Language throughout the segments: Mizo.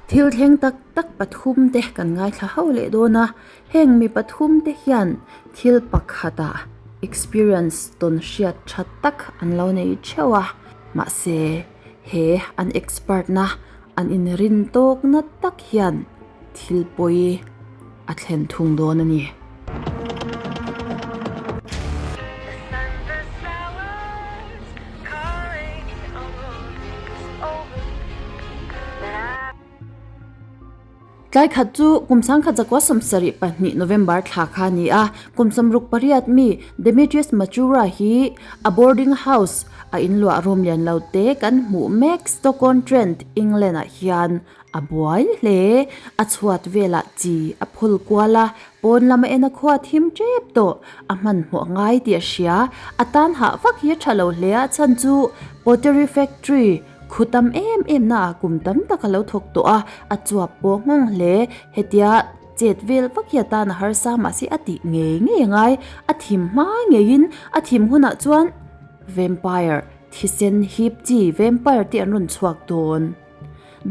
Thil thleng tak tak pathum te kan ngaithla ho leh dawn a, heng mi pathum te hian thil pakhatah experience tawn hriat tha tak an lo nei theuh a, mahse he an expert na an inrin tawk na tak hian thil pawi a thlen thung dawn a ni. Tlai khat chu kum sangkhat zakua 72 November thla kha a ni a, kum 68 mi Demetrius Matura hi a boarding house a inluah room lian lo te kan hmuh mek Stoke-on-Trent, England ah hian A buai hle. A chhuat velah chi a phul kual a, pawn lama en a khua thim tep tawh. A hmanhmawh ngai tih a hria. A tan hah vak hi a tha lo hle a, chhan chu pottery factory khu tam em em naah kum tam tak a lo thawk tawh a, a chuap pawh nghawng hle. Hetia chet vel vak hi a tan a harsa mahse a tih ngei ngei a ngai. A thim hma ngeiin a thim hunah chuan vampire thisen hip chi vampire te an rawn chhuak dawn.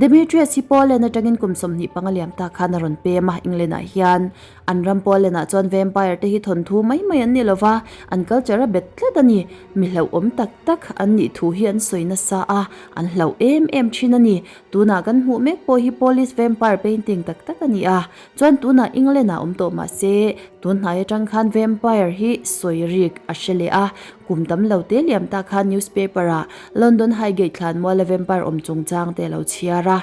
Demetrius hi Poland atangin kum 25 liam ta khan a rawn pem a, England ah hian an ram Poland ah chuan vampire te hi thawnthu mai mai an ni lova, an culture a bet tlat a ni. Mi hlauhawm tak tak an nih thu hi an sawi nasa a, an hlauh em em thin a ni. Tunah kan hmuh mek pawh hi Polish vampire painting tak tak a ni a, chuan tunah England ah awm tawh mahse tun hnai atang khan vampire hi sawi rik a hre leh a, Kum tam lo te liam ta khan newspaper ah London Highgate thlan muala vampire awm chungchang te a lo chhiar a.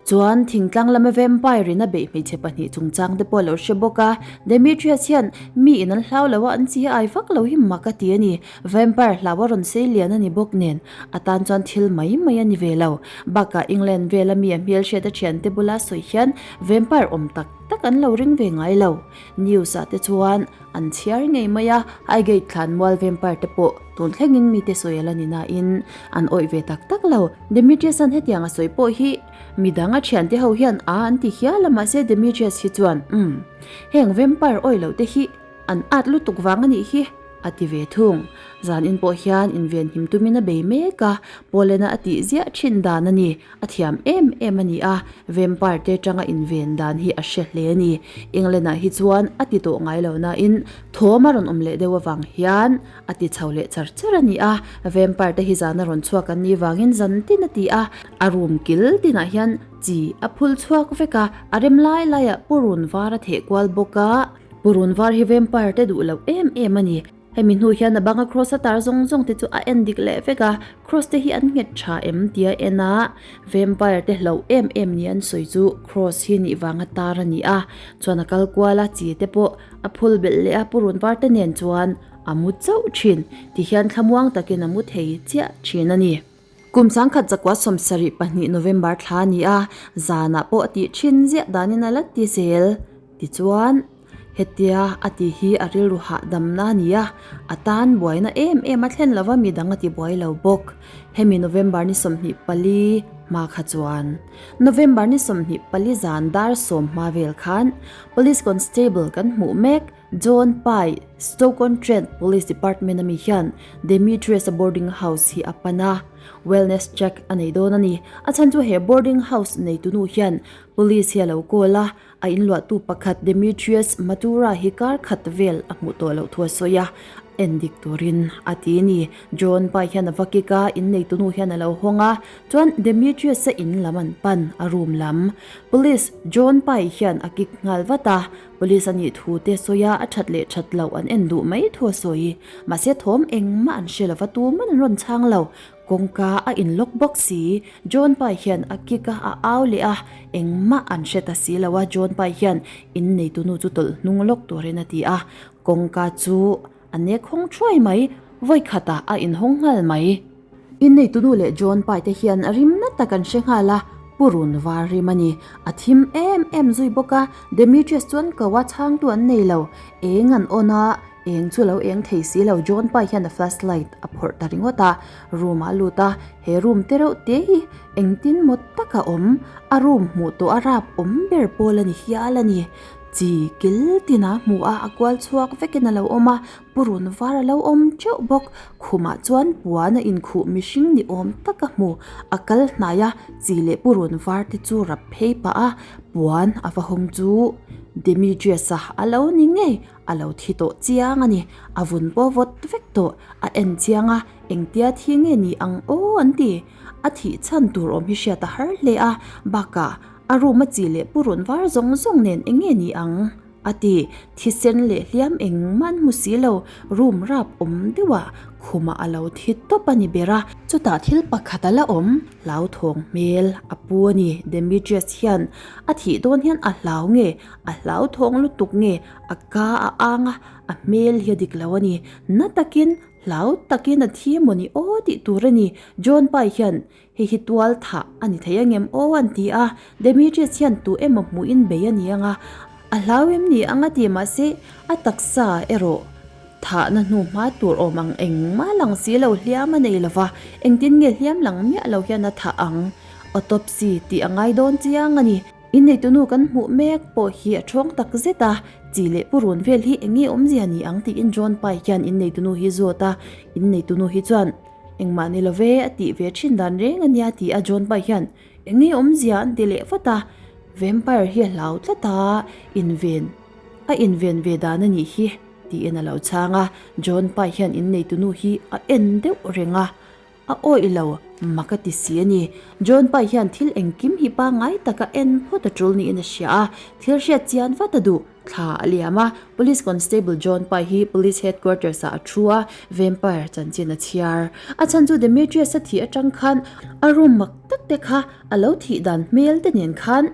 Chuan thingtlang lama vampire in a beih hmeichhe pahnih chungchang te pawh a lo hre bawk a. Demetrius hian mi in an hlau lo a, an chi ai vak lo hi mak a ti a ni. Vampire hlau a rawn sei lian a ni bawk nen a tan chuan thil mai mai a ni ve lo. Bakah England vela mi a hmelhriat a thiante bula sawi hian vampire awm tak tak an lo ring ve ngai lo. News ah te chuan An chhiar ngei mai a, Highgate thlan mual vampire te pawh tun thlengin mite sawi a la ni nain an awih ve tak tak lo. Demetrius-a'n hetiang a sawi pawh hi midang a thiante ho hian a an ti hial a mahse Demetrius hi chuan umm heng vampire awih loh te hi an at lutuk vang a nih hi a ti ve thung. Zanin pawh hian invenhim tumin a bei mek a, Poland-a a tih ziah thin dan a ni. A thiam em em a ni a, vampire te tanga inven dan hi a hre hle a ni. England ah hi chuan a ti tawh ngai lo nain thawm a rawn awm leh deuh avang hian a ti chho leh char char a ni a, vampire te hi zan a rawn chhuak an nih vangin zan tin a ti a, a room kil tinah hian chi a phul chhuak vek a, a rem lai laiah purun var a theh kual bawk a, purun var hi vampire te duh loh em em a ni. Hemi hnu hian a banga cross a tar zawng zawng te chu a en dik leh vek a, cross te hi an nghet tha em tia en a, vampire te hlauh em em ni an sawi chu cross hi nih vanga tar a ni a, chuan a kal kual a, chi te pawh a phul belh leh a, purun var te nen chuan a mu chauh thin, ti hian thlamuang takin a mu thei chiah thin a ni. Kum 1972 November thla a ni a, zanah pawh a tih thin ziah danin a la ti zel. Tichuan, hetia a tih hi a rilru hahdamna a ni a, a tan buaina em em a thlen lova midang a ti buai lo bawk. Hemi November ni 24 hma kha chuan November ni 24 zan dar sawm hma vel khan Police Constable kan hmuh mek. John Pye, Stoke-on-Trent Police Department a mi hian Demetrius-a boarding house hi a pan a, wellness check a nei dawn a ni. A chhan chu he boarding house neitunu hian police hi a lo call a, a inluahtu pakhat Demetrius Matura hi kar khat vel a hmuh tawh loh thu a sawi a, en dik turin a ti a ni. John Pye hian a va kick a, inneitunu hian a lo hawng a, chuan Demetrius-a in lam an pan, a room lam. Police John Pye hian a kick nghal vat a, Police a nih thu te sawi a, a that leh that loh an en duh mai thu a sawi. Mahse thawm engmah an hre lova tuman an rawn chhang lo. Kawngka a in lock bawk si. John Pai hian a kick a, a au leh a, engmah an hre ta si lo a, John Pai hian in neitunu chu tawlh hnung lawk turin a ti a. Kawngka chu a nek hawng thuai mai, vawi khatah a inhawng nghal mai. Inneitunu leh John Pai te hian a rim na tak an hre nghal a, purun var rim a ni. A thim em em zui bawk a, Demetrius chuan ko a chhangtu an nei lo. Eng an on a, eng chu lo eng thei si lo, John Pai hian a flashlight a phawrh ta ringawt a, room ah a lut a, he room te reuh te hi engtin maw tak a awm, a room hmuh tawh a rap awm ber pawl a ni hial a ni. Chi kil tin a hmu a, a kual chhuak vekin a lo awm a, purun var a lo awm teuh bawk. Khumah chuan puan a inkhuh mihring ni awm tak a hmu. A kal hnai a, chi leh purun var te chu rap phei pah a, puan a va hawng chu Demetrius-a a lo ni ngei, a lo thi tawh chiang a ni. A vun pawh vawt vek tawh, a en chiang a, engtia thi nge ni ang aw an ti. A thih chhan tur awm hi hriat a har hle a, bakah a room a chi leh purun var zawng zawng nen eng nge ni ang? a ti. Thisen leh hliam engmah an hmu si lo, room rap awm deuhah khumah a lo thi tawp a ni ber a. Chutah thil pakhat a la awm, hlauthawng hmel a pu a ni. Demetrius hian a thih dawn hian a hlau nge, a hlauthawng lutuk nge, a ka a ang a, a hmel hi a dik lo a ni. Na takin Hlau takin a thi emaw ni aw tih tur a ni. John Pai hian hei hi tual thah a ni thei angem aw an ti a. Demetrius hian tu emaw hmuhin bei a ni ang a, a hlau em ni ang a ti mahse a taksa erawh thahna hnu hma tur awm ang engmah lang si lo hliam a nei lo va, engtin nge hliam lang miah lo hian a thah ang? Autopsy tih a ngai dawn chiang a ni. Inneitunu kan hmuh mek pawh hi a thawng tak zet a, chi leh purun vel hi eng nge awmzia ni ang tiin John Pai hian inneitunu hi zawt a, inneitunu hi chuan engmah ni love a tih ve thin dan reng a nia ti a John Pai hian eng nge awmzia an ti leh vat a, vampire hi a hlau tlat a, inven a inven ve dan a nih hi tiin a lo chhang a, John Pai hian inneitunu hi a en deuh reng a. A awih lo, mak a ti si a ni. John Pai hian thil engkim hi pangngai taka en phawt a tul niin a hria a, thil hriat chian vat a duh. Thla a liam a, Police Constable John Pai hi Police Headquarters ah a thu a, Vampire chanchin a chhiar. A chhan chu Demetrius a thih atang khan a room mak tak te kha a lo thih dan hmel te nen khan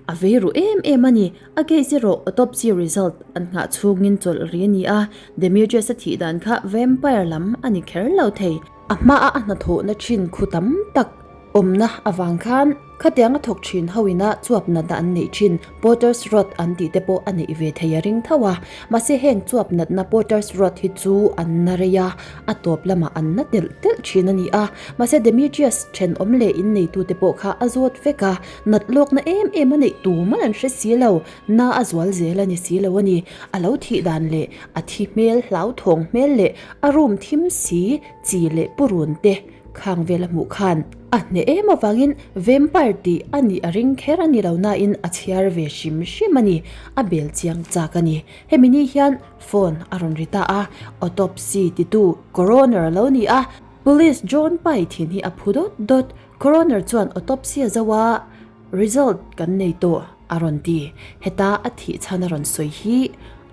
a vei ru em em a ni. A case erawh autopsy result an nghah chhungin chawlh ri a ni a, Demetrius a thih dan kha Vampire lam a ni kher lo thei. A hmaa a hnathawhna thin khu tam tak awmna avang khan khatiang a thawk thin ho ina chuap natna an neih thin Potter's Rot an tih te pawh a neih ve thei a ring tho a. Mahse heng chuap natna Potter's Rot hi chu an na rei a, a tawp lamah an na telh telh thin a ni a. Mahse Demetrius thenawm leh inneitute pawh kha a zawt vek a, nat lawkna em em a neih tumah an hre si lo, na a zual zel a ni si lo a ni. A lo thih dan leh a thi hmel hlauthawng hmel leh A room thim si chi leh purun te khang vel a hmuh khan a hneh em avangin vampire tih a nih a ring kher a ni lo nain a chhiar ve hrim hrim a ni, a bel chiang chak a ni. Hemi ni hian phone a rawn ri ta a, autopsy titu coroner a lo ni a, police John Pai thin hi a phu dawt dawt, coroner chuan autopsy a zo a, result kan nei tawh a rawn ti, heta a thih chhan a rawn sawi hi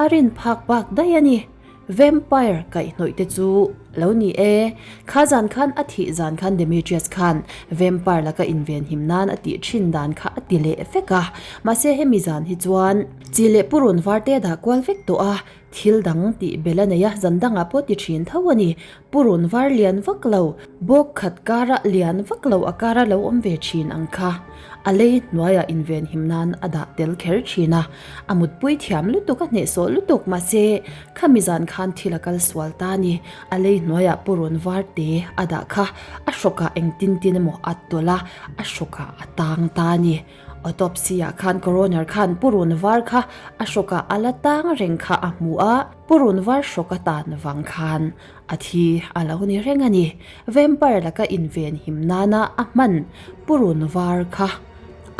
a rin phak bak daih a ni. Vampire kaihhnawih te chu lo ni e. Kha zan khan a thih zan khan Demetrius khan vampire laka invenhim nan a tih thin dan kha a ti leh vek a. Mahse hemi zan hi chuan chi leh purun var te a dah kual vek tawh a, thil dang tih bel a nei a, zan dangah pawh ti thin tho a ni. Purun var lian vak lo, bawk khat kara lian vak lo a kara lo awm ve thin ang kha a lei hnuaiah invenhim nan a dah tel kher thin a. A mutpui thiam lutuk a hnehsawh lutuk mahse khami zan khan thil a kal sual ta a ni. A lei hnuaiah purun var te a dah kha a hrawkah engtin tin emaw a tawlh a, a hrawkah a tang ta a ni. Autopsy ah khan coroner khan purun var kha a hrawkah a la tang reng kha a hmu a, purun var hrawk a tan vang khan a thi a lo ni reng a ni. Vampire laka inven him nana a hman purun var kha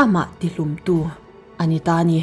amah tihlumtu a ni ta a ni.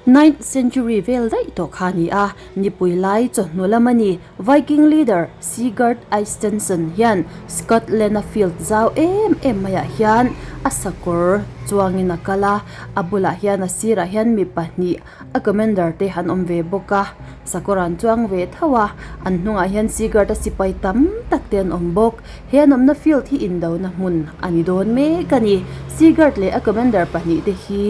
Ninth century vel daih tawh kha a ni a, nipui lai chawhnu lam a ni. Viking leader Sigurd Eysteinsson hian Scotland-a field zau em em maiah hian a sakawr chuangin a kal a, a bulah hian a sirah hian mi pahnih a commander te an awm ve bawk a, sakawr an chuang ve tho a, an hnungah hian Sigurd-a sipai tam tak te an awm bawk. He an awmna field hi indona hmun a ni dawn mek a ni. Sigurd leh a commander pahnih te hi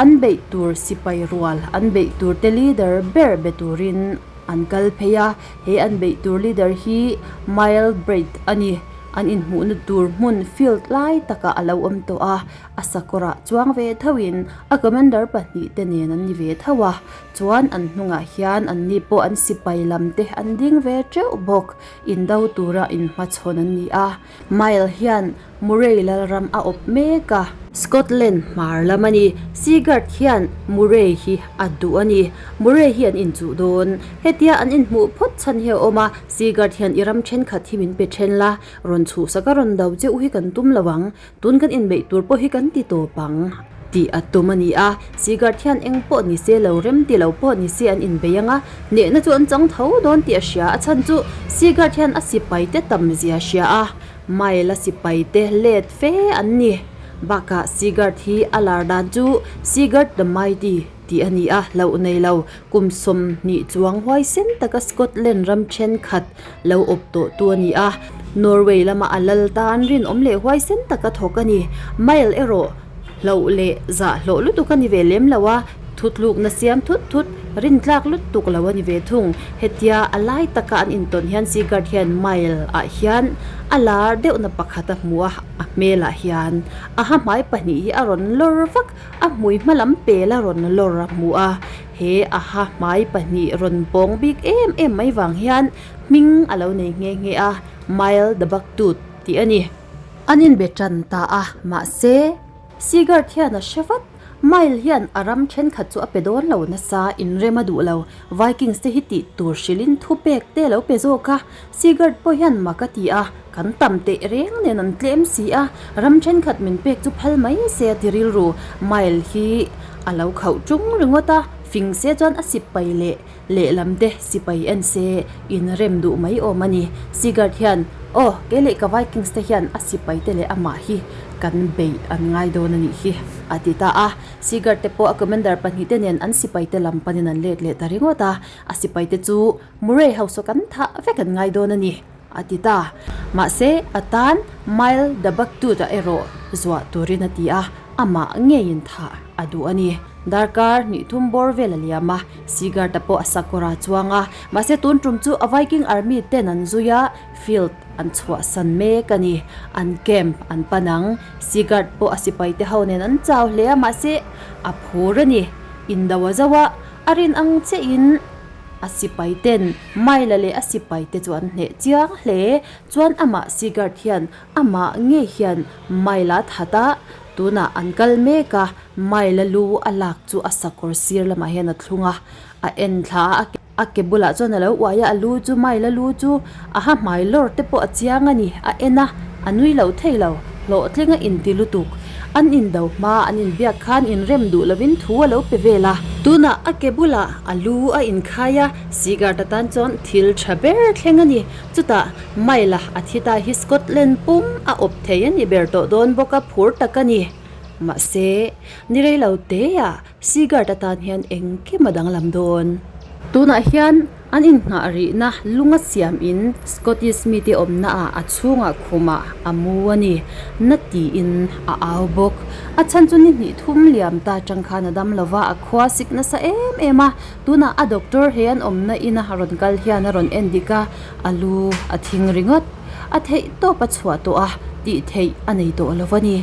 an beih tur sipai rual, an beih tur te leader ber be turin an kal phei a. He an beih tur leader hi Mile Braid a ni. An inhmuhna tur hmun field lai takah a lo awm tawh a, a sakawrah chuang ve thoin a commander pahnih te nen an ni ve tho a. Chuan an hnungah hian anni pawh an sipai lam te an ding ve teuh bawk. Indo tura inhmachhawn an ni a, Mile hian Murray lalram a awp mek a. Scotland hmar lam a ni. Sigurd hian Murray hi a duh a ni. Murray hi an inchuh dawn. Hetia an inhmuh phawt chhan hi a awm a, Sigurd hian i ram thenkhat hi min pe then la, rawn chhuhsak a rawn do che u hi kan tum lo ang. Tun kan inbeih tur pawh hi kan ti tawp ang tih a tum a ni a, Sigurd hian eng pawh ni se lo rem ti lo pawh ni se an inbei ang a, hnehna chu an chang tho dawn tih a hria, a chhan chu Sigurd hian a sipai te tam zia a hria a, Mile a sipai te let fe an ni. Bakah Sigurd hi a lar dan chu Sigurd the Mighty tih a ni a, hlauh nei lo kum 20 chuang huaisen taka Scotland ram thenkhat lo awp tawh tu a ni a, Norway lama a lal tan rinawm leh huaisen taka thawk a ni. Mile erawh hloh leh zah hlawh lutuk a ni ve lem lo a, thutlukna siam thut thut rintlak lutuk lo a ni ve thung. Hetia a lai taka an intawn hian Sigurd hian Mile ah hian a lar deuhna pakhat a hmu a, a hmelah hian a ha hmai pahnih hi a rawn lawr vak. A hmui hma lam pel a rawn lawr a hmu a, he a ha hmai pahnih rawn pawng bik em em mai vang hian hming a lo nei nghe nghe a, Mile the Bucktooth tih a ni. An inbe tan ta a, mahse Sigurd hian a hre vat, Mile hian a ram thenkhat chu a pe dawn lo nasa, inrem a duh lo, Vikings te hi tih tur hrilhin thupek te a lo pe zawk a, Sigurd pawh hian mak a ti a, kan tam teh reng nen an tlem si a, ram thenkhat min pek chu phal mai se a ti rilru, Mile hi a lo khauh tung ringawt a, fing se chuan a sipai leh lehlam te sipai en se inrem duh mai awm a ni. Sigurd hian, Aw, kei leh ka Vikings te hian a sipai te leh amah hi kan beih an ngai dawn a nih hi, a ti ta a. Sigurd te pawh a commander pahnih te nen an sipai te lam panin an let leh ta ringawt a, a sipai te chu Murray ho saw kan thah vek an ngai dawn a ni, a ti ta. Mahse, a tan Mile the Bucktooth-a erawh zuah turin a ti a, amah ngeiin thah a duh a ni. Darkar hnih thum bawr vel a liam a, Sigurd-a pawh a sakawr a chuang a, mahse tun tum chu a Viking army ten an zui a, field an chhuahsan mek a ni. An camp an pan ang. Sigurd pawh a sipaite ho nen an chau hle a, mahse a phur a ni. Indo a zo a, a rin ang chiahin A sipai ten Myla leh a sipai te chu an hneh chiang hle. Chuan amah Sigurd hian amah ngei hian Myla a that a, tunah an kal mek a, Myla lu a lak chu a sakawr sir lamah hian a thlung a, a en thla a, a ke bulah chuan a lo uai a, a lu chu Myla lu chu a ha hmai lawr te pawh a chiang a ni, a en a, a nui lo thei lo, hlawhtling a inti lutuk. An indo hma an inbiak khan inrem duh lovin thu a lo pe vel a. Tunah a ke bulah a lu a inkhai a, Sigurd atan chuan thil tha ber thleng a ni. Chutah Mile-a a thi ta hi Scotland pum a awp thei a ni ber tawh dawn bawk a, phur tak a ni. Mahse, ni rei lo teah Sigurd atan hian engkim a danglam dawn. Tunah hian an innghah rihna lunga siam in Scottish mite awmna ah a chhungah khumah a mu a ni. Na tiin a au bawk. A chhan chu ni hnih thum liam ta atang khan a dam lova a khua sik nasa em em a. Tunah a doctor he an awmna ina rawn kal hian a rawn en dik a, a lu a thing ringawt. A theih tawp a chhuah tawh a, tih theih a nei tawh lo a ni.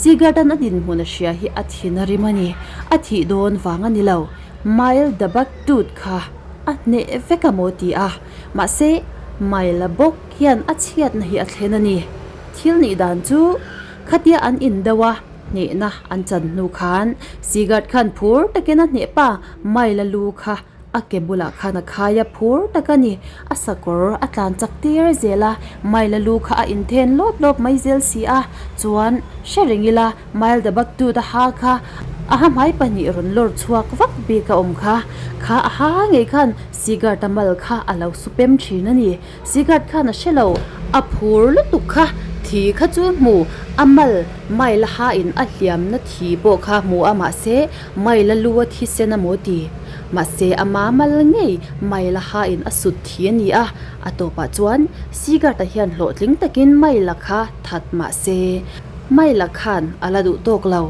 Sigurd-a'n a dinhmun a hria hi a thin a rim a ni. A thih dawn vang a ni lo. Mile the Bucktooth kha a hneh vek a maw ti a, mahse Mile-a bawk hian a chhiatna hi a thlen a ni. Thil nih dan chu khatia an indo a, hnehna an chan hnu khan Sigurd khan phur takin a hneh pa Mile-a lu kha A ke bulah khan a khai a phur tak a ni. A sakawr a tlan chak tir zel a, Mile-a lu kha a inthen lawp lawp mai zel si a, chuan hre reng ila Mile the Bucktooth a ha kha a ha hmai pahnih rawn lawr chhuak vak bik a awm kha. Kha a ha ngei khan Sigurd-a mal kha a lo su pem thin a ni. Sigurd khan a hre lo, a phur lutuk kha thi kha chu hmu, a mal Mile-a ha in a hliamna thi pawh kha hmu a mahse Mile-a lu a thisen a maw ti. Mahse a mamal ngei Mile-a hain a sut thi a ni a, a tawpah chuan Sigurd-a hian hlawhtling takin Mile-a kha that mahse Mile-a khan a la duh tawk lo.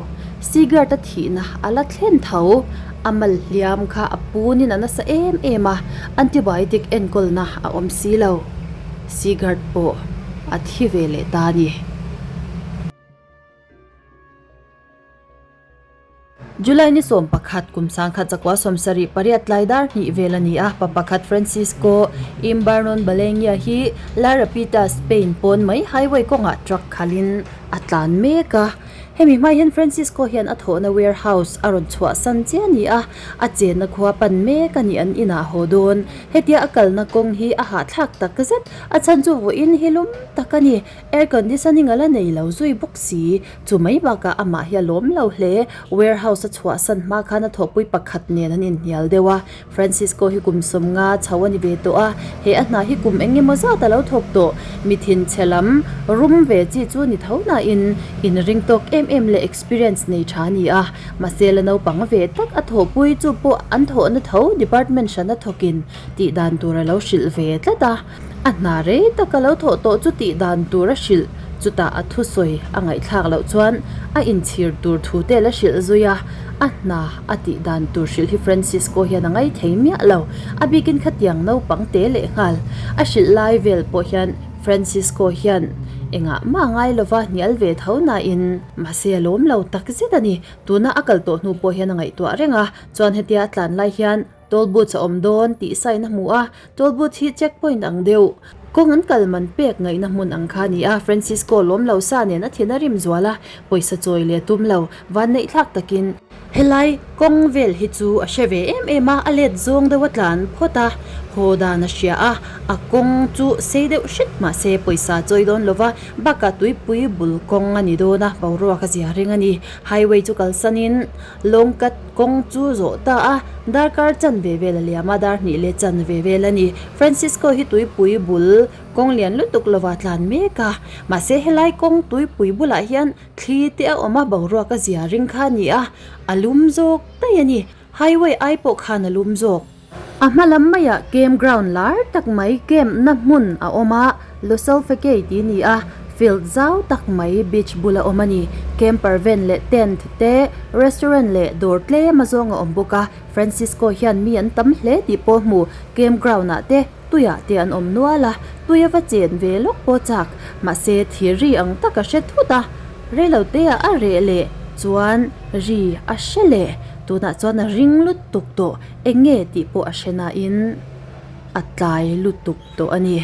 Sigurd-a thihna a la thlen tho. A mal hliam kha a punin a nasa em em a, antibiotic enkawlna a awm si lo. Sigurd pawh a thi ve leh ta a ni. July ni 11 kum 1978 tlai dar hnih vel a ni a, pa pakhat Francisco Imbarnon Balengia hi La Rapita, Spain pawn mai highway kawngah truck khalhin a tlan mek a. Hemi hma hian Francisco hian a thawhna warehouse a rawn chhuahsan chiah a ni a, a chenna khua pan mek a ni an inah haw dawn. Hetia a kalna kawng hi a hahthlak tak zet, a chhan chu vawiin hi lum tak a ni. Air conditioning a la nei lo zui bawk si. Chu mai bakah amah hi a lawm lo hle. Warehouse a chhuahsan hma khan a thawhpui pakhat nen an inhnial deuh a. Francisco hi kum 50 chho a ni ve tawh a, he a hna hi kum eng emaw zat a lo thawk tawh. Mi thinchhe lam rum ve chi chu ni tho nain inring tawk em em leh experience nei tha a ni a. Mahse la naupang ve tak a thawhpui chu pawh an thawhna tho department hrana thawkin tih dan tur a lo hrilh ve tlat a. A hna rei tak a lo thawh tawh chu tih dan tur a hrilh, chutah a thusawi a ngaihthlak loh chuan a inchhir tur thu te la hrilh zui a, a hna a tih dan tur hrilh hi Francisco hian a ngai thei miah lo, a bikin khatiang naupang te leh nghal a hrilh lai vel pawh hian Francisco hian engah mah ngai lova hnial ve tho nain mahse a lawm lo tak zet a ni, tuna a kal tawh hnu pawh hian a ngaihtuah reng a, chuan hetia a tlan lai hian. Toll booth a awm dawn tih sign a hmu a, toll booth hi check point ang deuh. Kawng an kal man pek ngaihna hmun ang kha a ni a, Francisco lawm lo sa nen a thin a rim zual a, pawisa chawi leh tum lo, vanneih thlak takin. Helai kawng vel hi chu a hre ve em em a, a let zawng deuh a tlan phawt a, haw dan a hria a, a kawng chu sei deuh hret mahse pawisa chawi dawn lova, bakah tuipui bul kawng a ni dawn a, boruak a zia reng a ni. Highway chu kalsanin Lawngkat kawng chu zawh ta a, darkar chanve vel a liam a, dar hnih leh chanve vel a ni. Francisco hi tuipui bul kawng lian lutuk lova tlan mek a, mahse helai kawng tuipui bulah hian thli te a awm a, boruak a zia ring kha a ni a, a lum zawk daih a ni. Highway ai pawh khan a lum zawk. A hma lam maiah camp ground lar tak mai camp na hmun a awm a, Losalfakei tih a ni a, field zau tak mai beach bula awm a ni. Camper van leh tent te, restaurant leh dawr tlem a zawng a awm bawk a, Francisco hian mi an tam hle tih pawh hmu, camp ground ah te tuiah te an awm nual a, tui a va chen ve lawk pawh chak, mahse thir ri ang tak a hre thut a, reilote ah a reh leh chuan ri a hre leh, tunah chuan a ring lutuk tawh. Eng nge tih pawh a hre nain a tlai lutuk tawh a ni.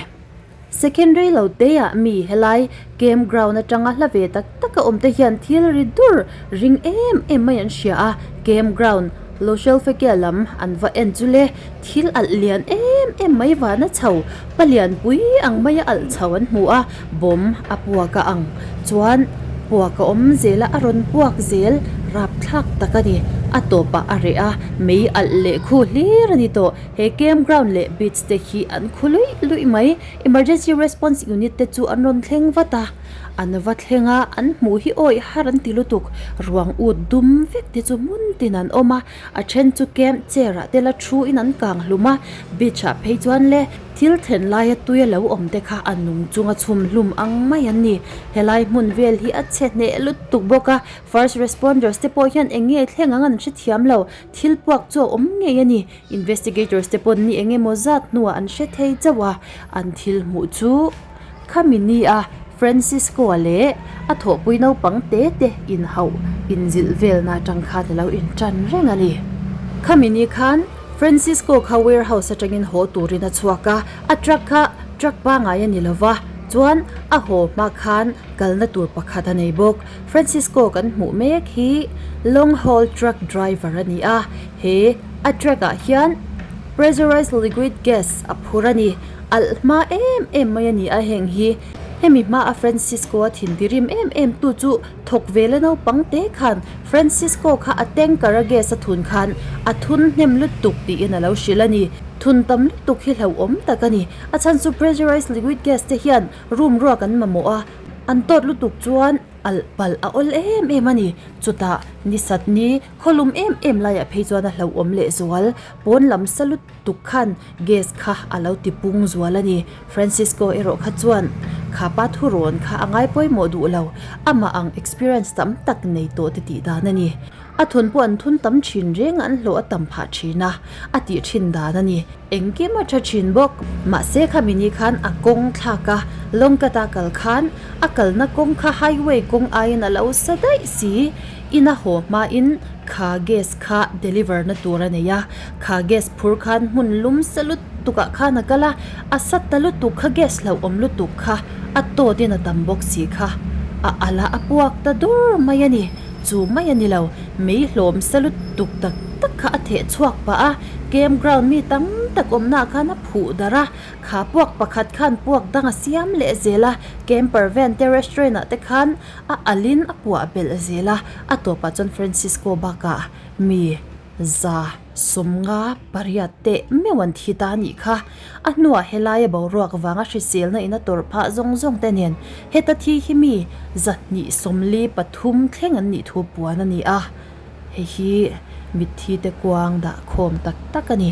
Second rei lo te ah mi helai camp ground atanga hla ve tak tak a awm te hian thil ri dur ring em em mai an hria a, camp ground Loshelfekia lam an va en chu le thil alh lian em em mai vana chho palian pui ang maia alh chho an hmu a, bawm a puak a ang chuan puak a awm zel a, a rawn puak zel rapthlak tak a ni. A tawpah a reh a, mei alh leh khu hlir a ni tawh. He camp ground leh beach te hi an khu luih luih mai. Emergency response unit te chu an rawn thleng vat a, an va thleng a, an hmuh hi awi har an ti lutuk. Ruang ut dum vek te chu hmun tin an awm a, a then chu camp chair ah te la thu in an kang hlum a, beach ah phei chuan le. Thil thlen laia tui a lo awm te kha a nung chunga chhum hlum ang mai an ni. Helai hmun vel hi a chhe hneh lutuk bawk a, first responders te pawh hian eng nge thleng ang an hrethiam lo, thil puak chu a awm ngei a ni. Investigators te pawn ni eng emaw zat hnuah an hre thei chauh a, an thil hmuh chu khami ni a Francisco-a leh a thawhpui naupang te te inhauh inzilh velna atang khan a lo intan reng a ni. Khami ni khan Francisco kha warehouse atangin haw turin a chhuak a, a truck kha truck pangai a ni lova, chuan a haw hma khan kalna tur pakhat a nei bawk. Francisco kan hmuh mek hi long haul truck driver a ni a, he a truck ah hian pressurized liquid gas a phur a ni. Alh hma em em mai a ni a heng hi. Hemi hma a Francisco a thin tirim em em tu chu thawk ve la naupang te khan Francisco kha a tanker a gas a thun khan a thun hnem lutuk tiin a lo hrilh a ni. Thun tam lutuk hi hlauhawm tak a ni. A chhan chu pressurized liquid gas te hian room ruak an mamawh a, an tawt lutuk chuan alh palh a awl em em a ni. Chutah nisat ni khawlum em em laiah phei chuan a hlauhawm lehzual pawn lam sa lutuk. tuk khan gas kha a lo ti pung zual a ni. Francisco erawh kha chuan kha pa thurawn kha a ngai pawimawh duh lo, amah ang experience tam tak nei tawh te tih dan a ni. A thun pawh an thun tam thin reng a, an hlawh a tam phah thin a, a tih thin dan a ni. Engkim a tha thin bawk. Mahse khami ni khan a kawng thlak a, Lawngkata kal khan a kalna kawng kha highway kawng aiin a lo sa daih si. Ina haw hmain kha gas kha deliver na tur a nei a, kha gas phur khan hmun lum sa lutuk ah khan a kal a, a sa ta lutuk kha gas hlauhawm lutuk kha a tawt in a tam bawk si kha a alh a a puak ta dur mai a ni. Chu mai a ni lo, mei hlawm sa lutuk tak tak kha a theh chhuak pah a, camp ground mi tam tak awmna ah khan a phuh darh a, kha puak pakhat khan puak dang a siam leh zel a, camper van te restaurant ah te khan a alhin a puah belh zel a, a tawpah chuan Francisco bakah mi za sawmnga pariat teh meuh an thi ta a nih kha. A hnuah helaia boruak vanga hriselna in a tawrh phah zawng zawng te nen heta thi hi mi zahnih sawmli pathum thleng an nih thu puan a ni a, hei hi mitthi te kuang dah khawm tak tak a ni.